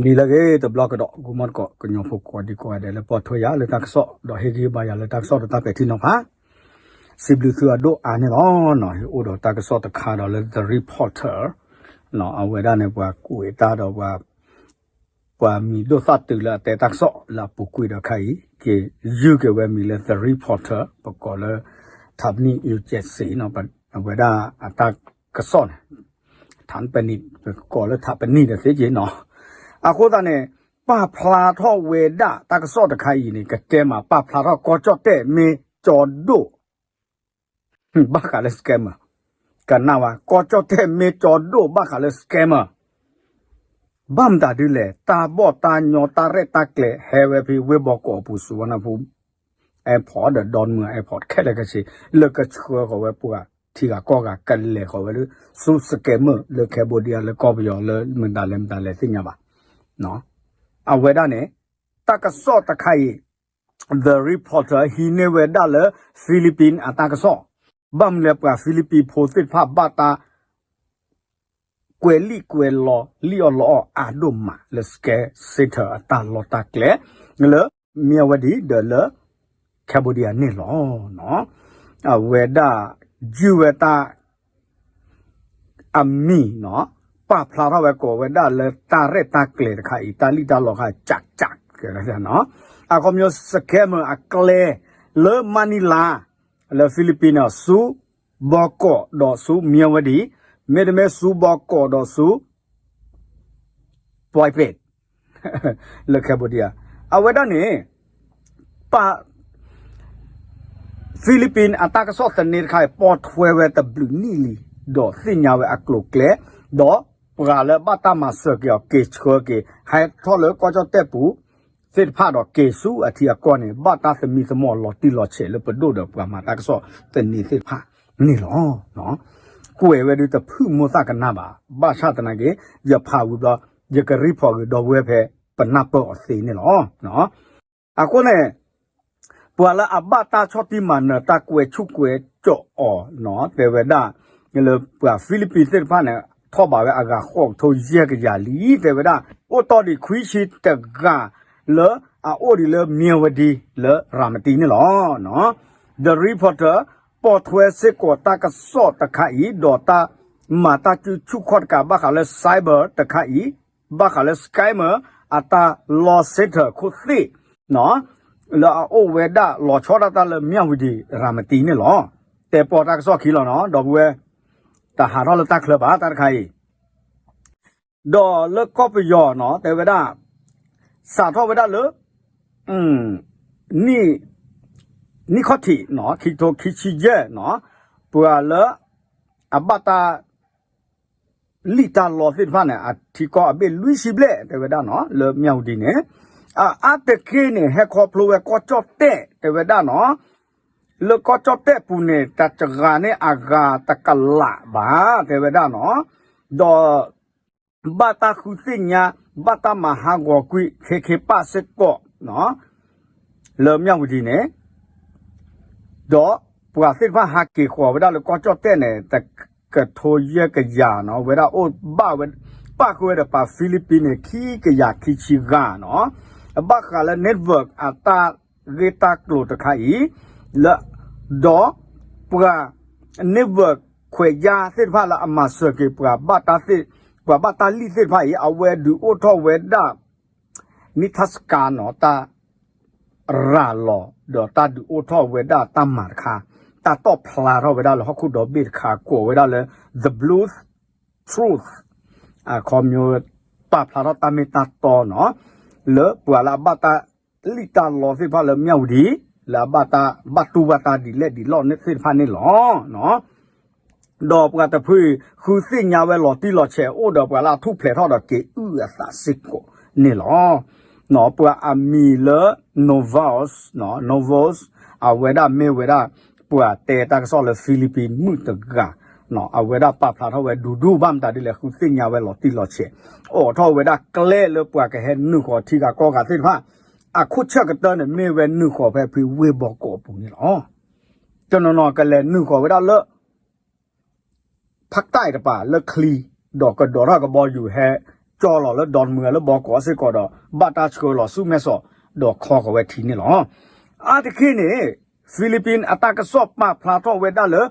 နံၤလၢအဂ့ၤ တဘျီကဒီး ဂီၤမီၢ်တကိး ကညီဖိကိးဒံကိးဂၤဒဲးလၢပိာ်ထွဲယၤလၢတၢ်ကစီၣ် ဒီးဟ့ၣ်ဂံၢ်ဟ့ၣ်ဘါယၤလၢတၢ်ကစီၣ်ဒီးတၢ်ပဲာ်ထံနီၤဖး, စံးဘျုးသုအဒိၣ်အါန့ၣ်လီၤ. ဟ့ၣ်အိၣ်ဒီးတၢ်ကစီၣ်တခါဒီးလၢ The Reporter အဝဲဒၣ်န့ၣ် ပှၤကွဲးတၢ်ဒီး ပှၤမံၤဒိၣ်သၣ်တုၤလၢအတဲတၢ်ကစီၣ်လၢအပူၤကွံာ်ဒီးခါအံၤ က့ၤယုၢ်က့ၤဝဲမံၤလၢ The Reporter ပကိးလၢ ထးပနံၣ် အူကဲးစ့ အဝဲဒၣ်အတၢ်ကစီၣ်န့ၣ် ထးပနံၣ် ပကိးလၢထးပနံၣ်ဒီးသ့က့နီၤ. အဃိသတးန့ၣ် ပာ်ဖျါထီၣ်ဝဲဒၣ်တၢ်ကစီၣ်တခါအံၤန့ၣ် ကတဲမး ပာ်ဖျါထီၣ်ကီၢ်ကၠီၣ်တဲၣ်မ့ၢ်ကၠီဒိၣ် ဘၣ်ဃးလၢ scammer ကနၣ်ဝဲ ကီၢ်ကၠီၣ်တဲၣ်မ့ၢ်ကၠီဒိၣ်ဘၣ်ဃးလၢ scammer ဘၣ်မတၤဒ်လဲၣ် တၢ်ဘီၣ်တၢ်ညီတၢ်ရဲၣ်တၢ်ကျဲၤဟဲဝဲဖဲဝ့ၢ်ဘီကီးအပူၤ စူၤဝါနၢ်ဖိ airport ဒီး Don Mueang airport ခဲလၢာ်ခဲဆ့ လၢကဆှၢဃီၤဝဲပှၤထံဂၤကီၢ်ဂၤ ကလဲၤဃီၤဝဲလၢ ဆူ scammer လၢ Cambodia လၢကီၢ်ပယီၤလၢမတၤလဲၣ်မတၤလဲၣ်သ့ၣ်ညါဘၣ်. အဝဲဒၣ်န့ၣ် တၢ်ကစီၣ်တခါအံၤ The Reporter ဟံးန့ၢ်ဝဲဒၣ်လၢ Philippine အတၢ်ကစီၣ်, ဘၣ်မနုၤလဲၣ်ပှၤ Philippine ဖိသ့ၣ်တဖၣ်ဘၣ်တၢ် ကွဲးလံာ်ကွဲးလီၤ လံၣ်အီၣ်လီအီၣ်အါဒိၣ်မးလၢ scam center အတၢ်လီၢ်တၢ်ကျဲ လၢ မၠၣ်ဝတံၤ ဒီးလၢ Cambodia န့ၣ်လီၤ. အဝဲဒၣ် ယုၢ်ဝဲတၢ် အမံၤနီၤ ပာ်ဖျါထီၣ်ဝဲကိးဝဲဒၣ်လၢတၢ်ရဲၣ်တၢ်ကျဲၤတခါအံၤ တၢ်လံၣ်တၢ်လီခါ ကၠးကၠး အခီပညီ scammer အကျဲ လၢ Manila လၢ Philippines နီၤ ဆူ ဘီကီးဒီးဆူ မၠၣ်ဝတံၤ မ့တမ့ၢ်ဆူဘီကီးဒီးဆူ Poipet လၢ Cambodia အဝဲဒၣ်န့ၣ် ပ Philippines အတၢ်ကစီၣ်သန့တခါအံၤ ပိာ်ထွဲဝဲတဘျုးနံၣ်လံ ဒီးသ့ၣ်ညါဝဲအကျိၤကျဲ ဒီးပှၤလၢဘၣ်တၢ်မၤစၢၤက့ၤအီၤ က့ၤဆှၢက့ၤ ဟဲထီၣ်လၢကီၢ်ကၠီၣ်တဲၣ်ပူၤသ့ၣ်တဖၣ်ဒီးက့ၤဆူအထံအကီၢ်န့ၣ် ဘၣ်တၢ်သမံသမိးလီၤတံၢ်လီၤဆဲးလၢပဒိၣ်ဒီးပှၤမၤတၢ်ကစီၣ်သန့သ့ၣ်တဖၣ်န့ၣ်လီၤ. ကွဲးဝဲဒုးတဖုၣ်မိၢ်သၣ်ကနၣ်ဘၣ်, ဘၣ်ဆၣ်သနာ်က့ ယဖးဝံၤဘျီ ယကreportဂ့ၤဒီပုၢ်ဝဲၢ်ဖဲပနၢ်ပၢၢ်အီၤသ့န့ၣ်လီၤ. အဃိန့ၣ် ပှၤလၢအဘၣ်တၢ်ဆီၣ်တံၢ်မၤနၢၤတၢ်ကွဲးဆူၣ်ကွဲးစိးအီၤနီၤ တဲဝဲဒၣ် လၢပှၤ Philippines သ့ၣ်တဖၣ်န့ၣ် ထီၣ်ဘးဝဲအဂၤဃိးကထိယဲၢ်ကယၤလံ တဲဝဲဒၣ် အိၣ်တီၢ်ဒံးခွံဆံတဂၤ လၢအအိၣ်ဒံးလၢမၠၣ်ဝတံၤ လၢရၤမတံန့ၣ်လီၤ. The Reporter ပိာ်ထွဲစ့ၢ်ကီးတၢ်ကစီၣ်တခါအံၤ ဒီးတၢ်မၤတၢ်စုဆူၣ်ခီၣ်တကးဘၣ်ဃးလၢ cyber တခါအံၤ ဘၣ်ဃးလၢ scammer အတၢ်လီ center ခိၣ်သ့ၣ် လၢအအိၣ်ဝဲဒၣ်လီၤဆီဒၣ်တၢ်လၢမၠၣ်ဝတံၤ ရၤမတံန့ၣ်လီၤ. တဲပိာ်တၢ်ကစီၣ်ခံလီၤနီၤ ဒီပုၢ်ဝဲၢ် တဟးထီၣ်လၢတၢ်ချၢဘၣ် တၢ်တခါအံၤ ဒီးလၢကီၢ်ပယီၤနီၤ တဲဝဲဒၣ် စးထီၣ်ဝဲဒၣ်လၢ နံၣ် နံၣ်ခီၣ်ထံးနီၤ ခံကထိခံဆံယဲၢ်နီၤ ပှၤလၢ အဘၣ်တၢ် လံၣ်တၢ်လီသ့ၣ်တဖၣ်န့ၣ် အထံကီၢ်အဘ့ၣ်လွံၢ်ဆံဘျဲၣ် တဲဝဲဒၣ်နီၤ လၢမၠၣ်ဝတံၤန့ၣ် အအါတက့ၢ်န့ၣ် ဟဲခီဖျိဝဲကီၢ်ကၠီၣ်တဲၣ် တဲဝဲဒၣ်နီၤ လၢကီၢ်ကၠီၣ်တဲၣ်ပူၤန့ၣ် တစှၤန့ၢ်အဂၤတကလးဘၣ် တဲဝဲဒၣ်နီၤ ဒီး ဘၣ်တၢ်ဃုသ့ၣ်ညါ ဘၣ်တၢ်မၤဟးဂီၤကွံာ် ခ့ခ့ပၣ်စ့ၢ်ကီး လၢမၠၣ်ဝတံၤန့ၣ် ဒီးပှၤသ့ၣ်တဖၣ်ဟးက့ၤဃီၤဝဲဒၣ်လၢကီၢ်ကၠီၣ်တဲၣ်န့ၣ် တကထိယဲၢ်ကယၤနီၤ ဝဲဒၣ်အိၣ်ဘၣ်ဝဲ ပၣ်ဃုာ်ဝဲဒီးပှၤ Philippines န့ၣ် ခံကယၤခံဆံဂၤနီၤ ဘၣ်ဃးလၢ network အတၢ်ဂ့ၢ်တၢ်ကျိၤတခါအံၤ လၢ ဒီးပှၤ network ခွဲးယာ်သ့ၣ်တဖၣ်လၢအမၤစၢၤက့ၤပှၤဘၣ်တၢ်သ့ၣ် ပှၤဘၣ်တၢ်လံၣ်သ့ၣ်တဖၣ်အံၤ အဝဲဒုးအိၣ်ထီၣ်ဝဲဒၣ် နံၣ်ထၣ်စကါနီၤ တၢ်ရၤလီၤ ဒီးတၢ်ဒုးအိၣ်ထီၣ်ဝဲဒၣ်တၢ်မၤတခါ တၢ်တီၣ်ဖျါထီၣ်ဝဲဒၣ်လၢဟီၣ်ခိၣ်ဒီဘ့ၣ်တခါ ကိးဝဲဒၣ်လၢ The Blue Truth အခီပညီ ပာ်ဖျါထီၣ်တၢ်မ့ၢ်တၢ်တီနီၤ လၢပှၤလၢအဘၣ်တၢ်လံၣ်တၢ်လီသ့ၣ်တဖၣ်လၢမၠၣ်ဝတံၤ လၢအဘၣ်တၢ်ဘၣ်တူၢ်ဘၣ်တၢ်ဒ်လဲၣ်ဒ်လဲၣ်သ့ၣ်တဖၣ်န့ၣ်လီၤ. ဒီးပှၤတဖုဃုသ့ၣ်ညါဝဲလီၤတံၢ်လီၤဆဲး အိၣ်ဒီးပှၤလၢအထူၣ်ဖျဲးထီၣ်ဒီးက့ၤအုၣ်အသးစ့ၢ်ကီးန့ၣ်လီၤ. ပှၤအမံၤလၢ Novos Novos အဝဲဒၣ်မ့ၢ်ဝဲဒၣ် ပှၤတဲတၢ်ကစီၣ်လၢ Philippines မုၣ်တဂၤ အဝဲဒၣ်ပာ်ဖျါထီၣ်ဝဲဒူဒူဘၣ်မတၤဒ်လဲၣ် ဃုသ့ၣ်ညါဝဲလီၤတံၢ်လီၤဆဲး အိးထီၣ်ဝဲဒၣ်ကျဲလၢပှၤကဟဲနုာ်ဃီၤထံဂၤကီၢ်ဂၤသ့ၣ်တဖၣ် အခိၣ်ဆၢၣ်ကတၢၢ်န့ၣ် မ့ၢ်ဝဲနုာ်ဃီၤဖဲဖုဝ့ၢ်ဘီကီးအပူၤန့ၣ်လီၤ. တနီၤနီၤကလဲၤနုာ်ဃီၤဝဲဒၣ်လၢ ဖးတၢ်တပၤလၢချံ ဒီးကဒိးထီၣ်ကဘီယူၤဟဲ ကၠီလီၤလၢဒီမုၢ်ဂၤလၢဘီကီးစ့ၢ်ကီးဒီး ဘၣ်တၢ်ဆှၢလီၤဆူမဲာ်စီး ဒီးခီဃီၤဝဲထံန့ၣ်လီၤ. အါတက့ၢ်န့ၣ် Philippines အတၢ်ကစီၣ်ပာ်ဖျါထီၣ်ဝဲဒၣ်လၢ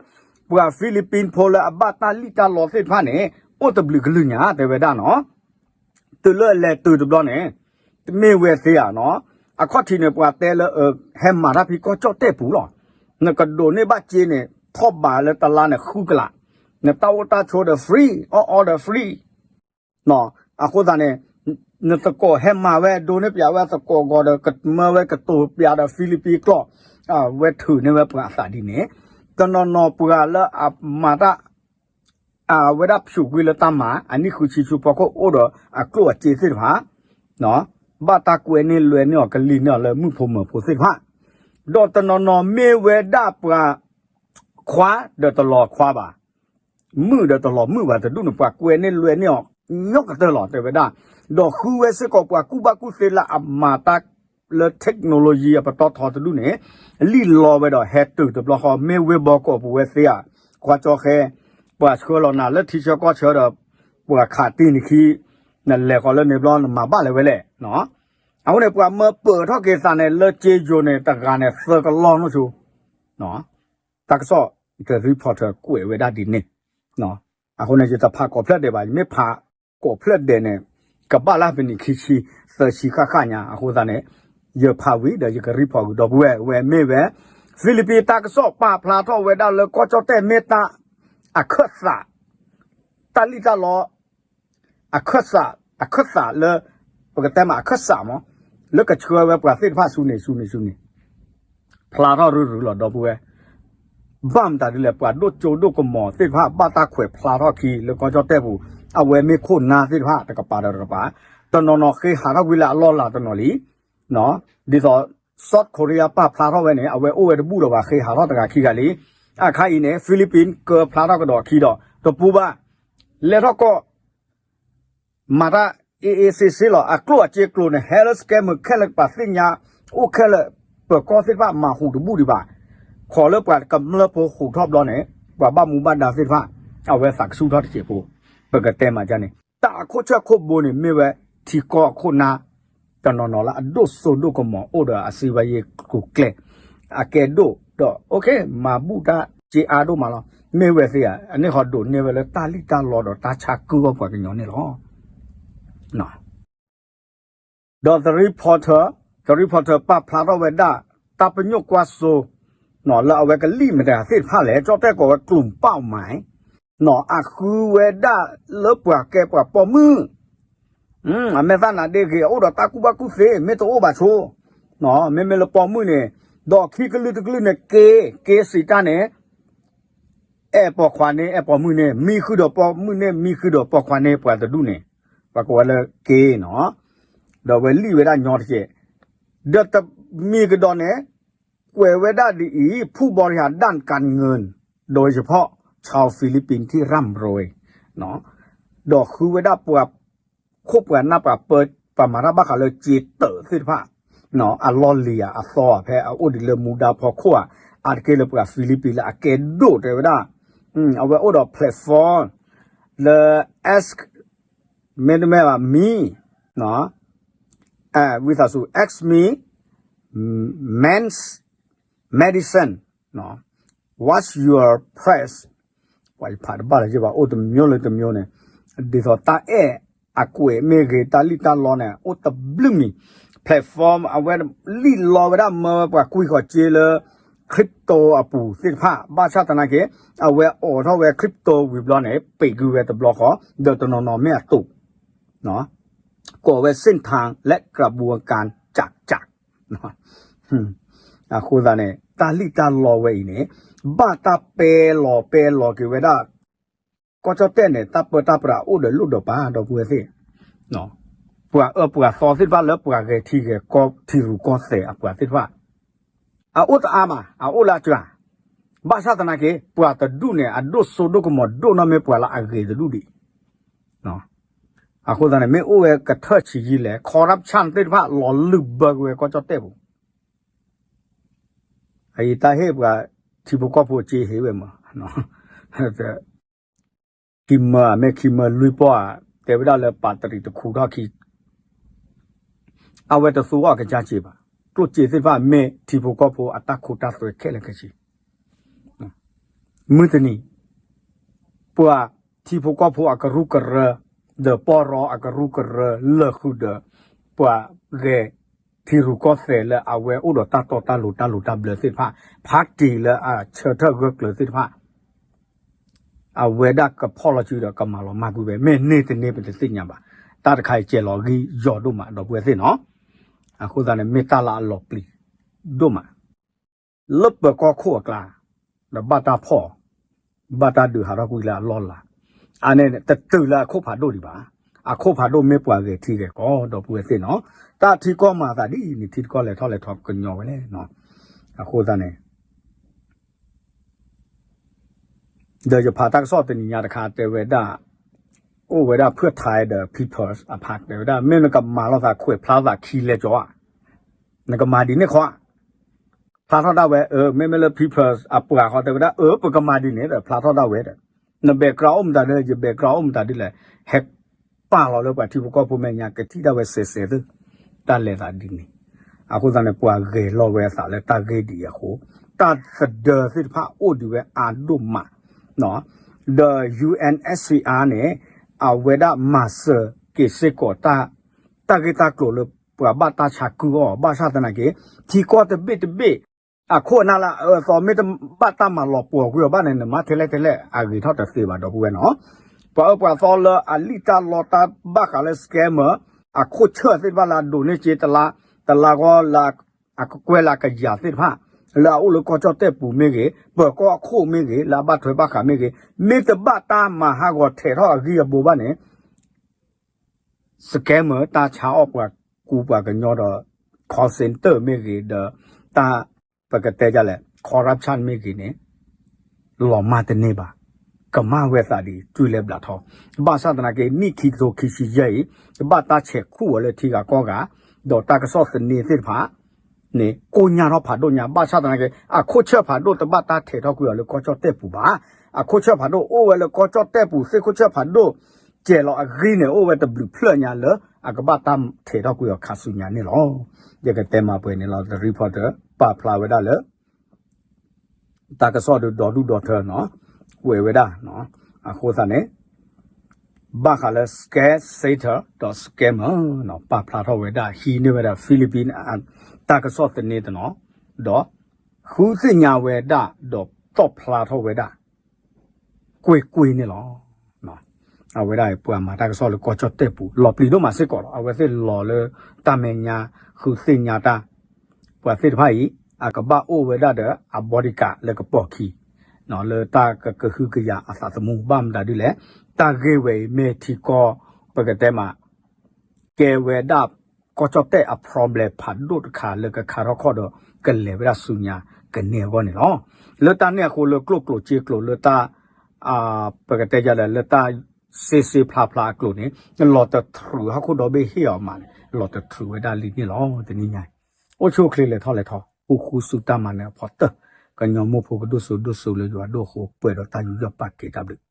ပှၤ Philippines ဖိလၢအဘၣ်တၢ်လံၣ်တၢ်လီသ့ၣ်တဖၣ်န့ၣ် အိၣ်တဘျုးကလုာ်ညါတဲဝဲဒၣ်နီၤ. တုၤလၢအလဲၤတုၤတဘျီန့ၣ် တမ့ၢ်ဝဲသ့ဧါနီၤ. အခီၣ်ထံးန့ၣ် ပှၤတဲလၢ ဟဲမၤတၢ်ဖဲကီၢ်ကၠီၣ်တဲၣ်ပူၤလီၤ. နကဒိးန့ၢ်ဘၣ်စ့န့ၣ် ထီၣ်ဘးလၢတလါန့ၣ်ဃုကလး, နတၢ်အိၣ်တၢ်ဆိးဒီး free, all all the free. အဃိသတးန့ၣ် နသကိးဟဲမၤဝဲဒိးန့ၢ်ပၠးဝဲသကိးဂီၤဒီး ကမၢဝဲကတိၤပၠးဒီး Philippines ကျိာ်, အဝဲထုးန့ၢ်ဝဲပှၤအသးဒ်န့ၣ်, တနီၤနီၤပှၤလၢအမၤတၢ် အဝဲဒၣ်ဖၠူးကွံာ်လၢတၢ်မၤ အနံၣ်ဃုဆံဆူဖီခိၣ်အိၣ်ဒီးအကျိၣ်အစ့သ့ၣ်တဖၣ်, ဘၣ်တၢ်ကွဲန့ၢ်လွဲန့ၢ်အီၤ ကလံၤန့ၢ်အီၤလၢမုၣ်ဖိမၢၤဖိသ့ၣ်တဖၣ်, ဒီးတနီၤနီၤမ့ၢ်ဝဲဒၣ်ပှၤ ခွါဒီးတလီၤခွါဘၣ်, မုာ်ဒီးတလီၤမုာ်ဘၣ်တဒူၣ်န့ၣ် ပှၤကွဲန့ၢ်လွဲန့ၢ်အီၤ ညီကတၢၢ်လီၤတဲဝဲဒၣ်, ဒီးဃုဝဲစ့ၢ်ကီးပှၤကူၣ်ဘၣ်ကူၣ်သ့လၢအမၤတၢ်လၢ technology အပတီၢ်ထီတဒူၣ်န့ၣ် လံၣ်လီဝဲဒီးဟဲတုၤတဘျီဃီ မ့ၢ်ဝ့ၢ်ဘီကီးပူၤဝဲသ့ဧါ, ခွါကၠီဃဲ, ပှၤဆှၢလီၤနၤလၢထံဆၢကီၢ်ဆၢဒီး ပှၤခးတံၢ်နခံ, နလဲၤဃီၤလၢန့ၣ်ဘျီနမၤဘၣ်လဲၣ်ဝဲလဲၣ်. အဃိန့ၣ် ပှၤမၢပၢၢ်ထီၣ်က့ၤသးန့ၣ် လၢကၠ့ယိၤန့ၣ် တဂၤန့ၣ်သၢကလီၢ်နီၢ်ဆိ တၢ်ကစီၣ် The Reporter ကွဲးဝဲဒၣ်ဒ်န့ၣ်, အဃိန့ၣ် ယတဖးကိးဖျၢၣ်ဒဲးဘၣ်, ယမ့ၢ်ဖးကိးဖျၢၣ်ဒဲးန့ၣ် ကဘၣ်လၢပနံၣ်ခံဆံ သၢဆံဃၣ်ဃၣ်ညါ, အဃိသတးန့ၣ် ယဖးဝံၤဒီးယက report ဂုၤဒီပုၢ်ဝဲၢ်, ဝဲမ့ၢ်ဝဲ Philippines တၢ်ကစီၣ်ပာ်ဖျါထီၣ်ဝဲဒၣ်လၢကီၢ်ကၠီၣ်တဲၣ်မ့ၢ်တၢ် အခၢၣ်သး တၢ်လံၣ်တၢ်လီ အခၢၣ်သး, အခၢၣ်သးလၢ ပကတဲမးအခၢၣ်စးမး လၢကဆှၢဝဲပှၤသ့ၣ်တဖၣ်ဆူန့ၣ်ဆူန့ၣ်ဆူန့ၣ် ဖျါထီၣ်ရုၢ်ရုၢ်လီၤဒီပုၢ်ဝဲၢ်, ဘၣ်မတၤဒ်လဲၣ် ပှၤဒိၣ်ကၠိဒိၣ်ကမီၤသ့ၣ်တဖၣ် ဘၣ်တၢ်ခွဲးဖျါထီၣ်ခံလၢကီၢ်ကၠီၣ်တဲၣ်ပူၤ, အဝဲမ့ၢ်ခိၣ်နၢ်သ့ၣ်တဖၣ်တကပၤဒီးတကပၤ, တနီၤနီၤဃ့ဟးထီၣ်ကွံာ်လၢအလီၢ်လၤတနီၤလံ ဒ်သိး South Korea ပာ်ဖျါထီၣ်ဝဲန့ၣ် အဝဲအိၣ်ဝဲတဘူၣ်လၢၤဘၣ် ဃ့ဟးထီၣ်တဂၤခံဂၤလံ. အခါအံၤန့ၣ် Philippines ကၢဖျါထီၣ်ကဒီးအခံဒီး တပူၤဘၣ်, လဲၤထီၣ်ကီၢ် မၤတၢ် အ့ၣ်အ့ၣ်စ့စ့လီၤ. အကျိၣ်အစ့ကျိၤန့ၣ် ဟဲလၢ scammer ခဲလၢာ် ပှၤသ့ၣ်ညါ အိၣ်ခဲလၢာ် ပၢၤကီၢ်သ့ၣ်တဖၣ်မၤဟူးတဘူၣ်ဒံးဘၣ်. ခိးလၢပှၤကမျၢၢ်ဖိဟူးထီၣ်ဘျီန့ၣ် ပှၤဘၣ်မူဘၣ်ဒါသ့ၣ်တဖၣ် အဝဲသးကဆူၣ်ထီၣ်တစဲးဖိ, ပကတဲမးဒ်န့ၣ် တၢ်အခိၣ်ဆၢၣ်ခိၣ်ဘိန့ၣ် မ့ၢ်ဝဲထံကီၢ်အခိၣ်နၢ် တနီၤနီၤလၢအဒိၣ်စိဒိၣ်ကမီၤအိၣ်ဒီးအစံးဝဲယ့ၢ်ကျူၤကျဲ အကဲဒိၣ်ဒီး OK မၤဘူၣ်တၢ်စ့အါဒိၣ်မးလီၤ. မ့ၢ်ဝဲသ့ဧါ, အန့ၣ်ဃီဒိးန့ၢ်ဝဲလၢတၢ်လံၣ်တၢ်လီဒီးတၢ်ဆါကုၢ်အီၣ်ပှၤကညီန့ၣ်လီၤ. ဒီး The Reporter, The Reporter ပာ်ဖျါထီၣ်ဝဲဒၣ် တၢ်ပညိၣ်ကွၢ်စိ လၢအဝဲကလံၣ်မတၤသ့ၣ်တဖၣ်လဲၣ် ကၠီၣ်တဲၣ်ကိးဝဲ กลุ่มเป้าหมาย အဃုဝဲဒၣ်လၢပှၤကဲပှၤပိာ်မုၣ် အမဲာ်သၣ်နါဒ့ဂ့ၤ အအိၣ်ဒီးတၢ်ကူၣ်ဘၣ်ကူၣ်သ့ မ့ၢ်တအိၣ်ဘၣ်ဆိ, မ့မ့ၢ်လၢပိာ်မုၣ်န့ၣ်, ဒီးခံကလုာ်တကလုာ်န့ၣ် က့, က့စံးတၢ်န့ၣ် အဲၣ်ပိာ်ခွါန့ၣ် အဲၣ်ပိာ်မုၣ်န့ၣ် မံဃုာ်ဒီးပိာ်မုၣ်န့ၣ် မံဃုာ်ဒီးပိာ်ခွါန့ၣ် ပှၤတဒူၣ်န့ၣ် ပှၤကိးဝဲလၢက့နီၤ, ဒီးဝဲလံၣ်ဝဲဒၣ်ညီတကဲး, ဒီးတမံၤကဒီးန့ၣ် ကွဲးဝဲဒၣ်ဒ်အံၤ ผู้บริหารด้านการเงิน โดยเฉพาะชาวฟิลิปปินส์ที่ร่ำรวย ဒီးဃုဝဲဒၣ်ပှၤခိၣ်ပှၤနၢ်ပှၤပၢ ပှၤမၤတၢ်ဘၣ်ဃးလၢစ့တၢးသ့ၣ်တဖၣ် အလီၢ်လံၤဧါအသီဧါ ဖဲအအိၣ်ဒံးလၢမူဒါဖီခိၣ်ဧါ, အါတက့ၢ်လၢပှၤဖံလံးပံၤလၢအကဲဒိၣ်တဲဝဲဒၣ်, အဝဲအိၣ်ဒီး platform လၢ ask မ့တမ့ၢ်ဘၣ် me ဝံသးစူၤ ask me, men's medicine, what's your price? ပှၤယဖးတဘၣ်လၢၤဘၣ် အိၣ်တမျိုးလၢတမျိုးန့ၣ်, ဒ်သိးတၢ်အဲၣ်အကွဲးမ့ၢ်ဂ့ၤ တၢ်လံၣ်တၢ်လီန့ၣ် အိၣ်တဘျုးမံၤ, platform အဝဲလံၣ်လီဝဲဒၣ်မၢဝဲပှၤကွံာ်ဃီၤစ့လၢ crypto အပူၤသ့ၣ်တဖၣ် ဘၣ်ဆၣ်သနာ်က့ အဝဲအိးထီၣ်ဝဲ crypto ဝံၤဘျီန့ၣ် ပံးကွံာ်ဝဲတဘျီဃီ ဒီးတနီၤနီၤမ့ၢ်အတိာ် ကိးဝဲ เส้นทางและกระบวนการจักจ่าย အဃိသတးန့ၣ် တၢ်လံၣ်တၢ်လီဝဲအံၤန့ၣ် ဘၣ်တၢ်ပဲလီၤပဲလီၤက့ၤဝဲဒၣ် ကီၢ်ကၠီၣ်တဲၣ်န့ၣ် တၢ်ပၢတၢ်ပြးအိၣ်ဒီးလိၣ်ဒီးပၤ ဒီပုၢ်ဝဲၢ်သ့ၣ်, ပှၤအၢပှၤသီသ့ၣ်တဖၣ်လၢပှၤဂဲၤထံဂဲၤကီၢ်ထံရူၢ်ကီၢ်သဲးအပှၤသ့ၣ်တဖၣ် အအိၣ်တအါမး အအိၣ်လၢအစှၤ, ဘၣ်ဆၣ်သနာ်က့ ပှၤတဒူၣ်န့ၣ် အဒိၣ်စိဒိၣ်ကမီၤဒိၣ်နီၢ်မ့ၢ်ပှၤလၢအဂ့ၤတဒူၣ်ဒံး, အဃိသတးန့ၣ် မ့ၢ်အိၣ်ဝဲကထၢၣ်ဆံးယံာ်လဲၣ် corruption သ့ၣ်တဖၣ်လီၤလုၢ်ဘၢက့ၤဝဲကီၢ်ကၠီၣ်တဲၣ်ပူၤ, အအံၤတၢ်ဟ့ၣ်ပှၤထံဖိကီၢ်ဖိအစ့ဟ့ၣ်ဝဲမး ခံမၢမ့ၢ်ခံမၢလွံၢ်ပီၢ်ဧါ တဲဝဲဒၣ်လၢပာ်တရံးတခူထီၣ်ခံ အဝဲတသူအီၤကစၢ်စ့ဘၣ်. ကျိၣ်စ့သ့ၣ်တဖၣ်မ့ၢ်ထံဖိကီၢ်ဖိအတၢ်ခိတၢ်သွဲခဲလၢာ်ခဲဆ့ မုၢ်တနံၤ ပှၤထံဖိကီၢ်ဖိအကရူၢ်ကရၢ ဒီးပီၢ်ရီအကရူၢ်ကရၢလၢာ်ဃုာ်ဒီး ပှၤဂဲၤထံရူၢ်ကီၢ်သဲးလၢအဝဲအိၣ်ဒီးတၢ်တီတၢ်လိၤတၢ်လိၤတၢ်ဘျၢသ့ၣ်တဖၣ် ဖးတံၢ်လၢအဆၢထၢၣ်ဂၢၢ်ကျၢၤသ့ၣ်တဖၣ် အဝဲဒၣ်ကဖီၣ်လီၤစုဒီးကမၤလီၤမၢ်ကွံာ်ဝဲ မ့ၢ်န့ၢ်တန့ၢ်ပတသ့ၣ်ညါဘၣ်. တၢ်တခါအံၤစဲးလီၤဂံၢ်ယီၤဒိၣ်မး ဒီပုၢ်ဝဲၢ်သ့ၣ်နီၤ. အဃိသတးန့ၣ် မ့ၢ်တၢ်လၢအလီၤပျံၤဒိၣ်မး လၢပၢၤကီၢ်ခိၣ်အကျါ ဒီးဘၣ်တၢ်ဖီၣ် ဘၣ်တၢ်ဒုးဟးထီၣ်ကွံာ်လၢအလီၢ်လၤ အန့ၣ်တတုၤလၢအခိၣ်ဖးဒိၣ်ဒံးဘၣ်. အခိၣ်ဖးဒိၣ်မ့ၢ်ပှၤဂဲၤထံဂဲၤကီၢ် ဒီပုၢ်ဝဲၢ်သ့ၣ်နီၤ. တၢ်ထံကီၢ်မၤသးဒ်အံၤန့ၣ် ထံတကီၢ်လဲၤထီၣ်လဲၤထီကညီဝဲလဲၣ်. အဃိသတးန့ၣ် ဒီးယဖးတၢ်ကစီၣ်တနံၤညါတခါတဲဝဲဒၣ် အိၣ်ဝဲဒၣ်ဖၢၣ်ထါဒီး People's အဖးတဲဝဲဒၣ် မ့ၢ်နကမၤလိာ်သးခွဲးဖျါသးခံလဲၤကၠီဧါ နကမၤဒ်န့ၣ်ခီဧါ. ဖျါထီၣ်ဒၣ်ဝဲ အၢ မ့မ့ၢ်လၢ People's အပှၤဃီတဲဝဲဒၣ် အၢ ပကမၤဒ်န့ၣ်ဒီး ဖျါထီၣ်ဒၣ်ဝဲဒီး န background အိၣ်မတၤဒ်လဲၣ် ယ background အိၣ်မတၤဒ်လဲၣ် ဟဲပာ်လီၤလၢပှၤထံဖိကီၢ်ဖိမဲာ်ညါ ကထံၣ်ဒၣ်ဝဲစဲးစဲးသ့ တၢ်လဲၤသးဒ်န့ၣ်. အဃိသတးန့ၣ် ပှၤဂဲၤလီၤဝဲအသးလၢတၢ်ဂ့ၢ်ဒ်အံၤအဃိ တၢ်သဒၢသ့ၣ်တဖၣ်အိၣ်ဒံးဝဲအါဒိၣ်မး ဒီး U N H C R န့ၣ် အဝဲဒၣ်မၤစၢၤက့ၤစ့ၢ်ကီး တၢ်ဂ့ၢ်တၢ်ကျိၤလၢပှၤဘၣ်တၢ်ဆါကုၢ်အီၤ ဘၣ်ဆၣ်သနာ်က့ ထံကီၢ်တဘ့ၣ်တဘ့ၣ် အခိၣ်အနၢ်လၢအအၢအသီ မ့ၢ်တဘၣ်တၢ်မၤလီၤပှီၤကွံာ်အီၤဘၣ်န့ၣ် နမၤထဲလဲၣ်ထဲလဲၣ် အဂ့ၤထီၣ်တသ့ဘၣ် ဒီပုၢ်ဝဲၢ်နီၤ. ပှၤအၢပှၤသီလၢအလံၣ်တၢ်လီတၢ်ဘၣ်ဃးလၢ scammer အခိၣ်ဆၢၣ်သ့ၣ်တဖၣ်လၢအဒိးန့ၢ်စ့တလါ တလါဂီၢ်လၢအကကွဲၢ်လၢအကယၤသ့ၣ်တဖၣ် လၢအအိၣ်လၢကီၢ်ကၠီၣ်တဲၣ်ပူၤမ့ၢ်ဂ့ၤ ပၢၤကီၢ်အခိၣ်မ့ၢ်ဂ့ၤ လၢအဘၣ်ထွဲဘၣ်ဃးမ့ၢ်ဂ့ၤ မ့ၢ်တဘၣ်တၢ်မၤဟးဂီၤထဲးထီၣ်အဂံၢ်အဘါဘၣ်န့ၣ် scammer တၢ်ဆါအီၣ်ပှၤကူပှၤကညီဒီး call center မ့ၢ်ဂ့ၤဒီး တၢ်ပကတဲဒ်လဲၣ် corruption မ့ၢ်ဂ့ၤန့ၣ် လီၤမၢ်တန့ၢ်ဘၣ်. ကမၣ်ဝဲသးဒ်တုၤလဲၤဘျးထီၣ် ဘၣ်ဆၣ်သနာ်က့ နံၣ်ခံကထိခံဆံယဲၢ်အံၤ တဘၣ်တၢ်ဆဲးခူၣ်ဝဲလၢထံဂၤကီၢ်ဂၤ ဒီးတၢ်ကစီၣ်သန့သ့ၣ်တဖၣ် န့ၣ် ကိၢ်ညါထီၣ်ဖးဒိၣ်ညါ ဘၣ်ဆၣ်သနာ်က့ အခိၣ်ဆၢၣ်ဖးဒိၣ်တဘၣ်တၢ်ထဲးထီၣ်ကွံာ်အီၤလၢကီၢ်ကၠီၣ်တဲၣ်ပူၤဘၣ်. အခိၣ်ဆၢၣ်ဖးဒိၣ်အိၣ်ဝဲလၢကီၢ်ကၠီၣ်တဲၣ်ပူၤ သ့ၣ်ခိၣ်ဆၢၣ်ဖးဒိၣ် စဲးလီၤအဂံၢ်န့ၣ် အိၣ်ဝဲတဘျုးဖျၢၣ်ညါလၢ အကဘၣ်တၢ်ထဲးထီၣ်ကွံာ်အီၤခါဆူညါန့ၣ်လီၤ. ယကတဲမၤပှဲၤန့ၣ်လီၤ. The Reporter ပာ်ဖျါဝဲဒၣ်လၢ တၢ်ကစီၣ်ဒီးဒီဒူၣ်ဒီထၢနီၤ ကွဲးဝဲဒၣ် အဃိသတးန့ၣ် ဘၣ်ဃးလၢ scam setter ဒီး scammer ပာ်ဖျါထီၣ်ဝဲဒၣ် ဟံးန့ၢ်ဝဲဒၣ် Philippines တၢ်ကစီၣ်သန့တနီၤ ဒီး ဃုသ့ၣ်ညါဝဲဒၣ် ဒီးတီၣ်ဖျါထီၣ်ဝဲဒၣ် ကွ့ၢ်ကွ့ၢ်န့ၣ်လီၤ. အဝဲဒၣ်ပှၤမၤတၢ်ကစီၣ်လၢကီၢ်ကၠီၣ်တဲၣ်ပူၤ လီၤပျံၤဒိၣ်မးစ့ၢ်ကီးလီၤ. အဝဲသ့ၣ်လီၤလၢတၢ်မဲာ်ညါ ဃုသ့ၣ်ညါတၢ် ပှၤသ့ၣ်တဖၣ်အံၤ အကဘၣ်အိၣ်ဝဲဒၣ်ဒီးအ bodyguard လၢကပီၢ်ခံ လၢတၢ်ကကဟုကယာ်အသးသမူ ဘၣ်မတၤဒ်လဲၣ် တၢ်ဂ့ၢ်ဝဲအံၤမ့ၢ်ထံကီၢ် ပကတဲမး ကဲဝဲဒၣ် ကီၢ်ကၠီၣ်တဲၣ်အ problem ဖးဒိၣ်တခါလၢကခါထီၣ်ခီၣ်ဒီး ကလဲၤဝဲဒၣ်ဆူညါကန့ၢ်အဂီၢ်န့ၣ်လီၤ. လၢတၢ်န့ၣ်အဃိလၢကျိၣ်ကျိၤစ့ကျိၤလၢတၢ် ပကတဲယၤဒီး လၢတၢ်စ့စ့ဖျါဖျါအကျိၤန့ၣ် လီၤတထြူးဟီၣ်ခိၣ်ဒီဘ့ၣ်ဟ့ၣ်အီၤမးန့ၣ် လီၤတထြူးဝဲဒၣ်လံန့ၣ်လီၤ. တနံၤညါ အိၣ်ဆူၣ်အိၣ်ချ့လဲၤထီၣ်လဲၤထီ ဃူဃူဆူတၢ်မၤနၢၤအဖီတၢၢ် ကညီမိၢ်ဖိကဒိၣ်စိဒိၣ်စိလၢယွၤဒိၣ်အဃိ ပှဲၤဒီးတၢ်ယူးယီၣ်ပာ်ကဲတၢ်ဘျုး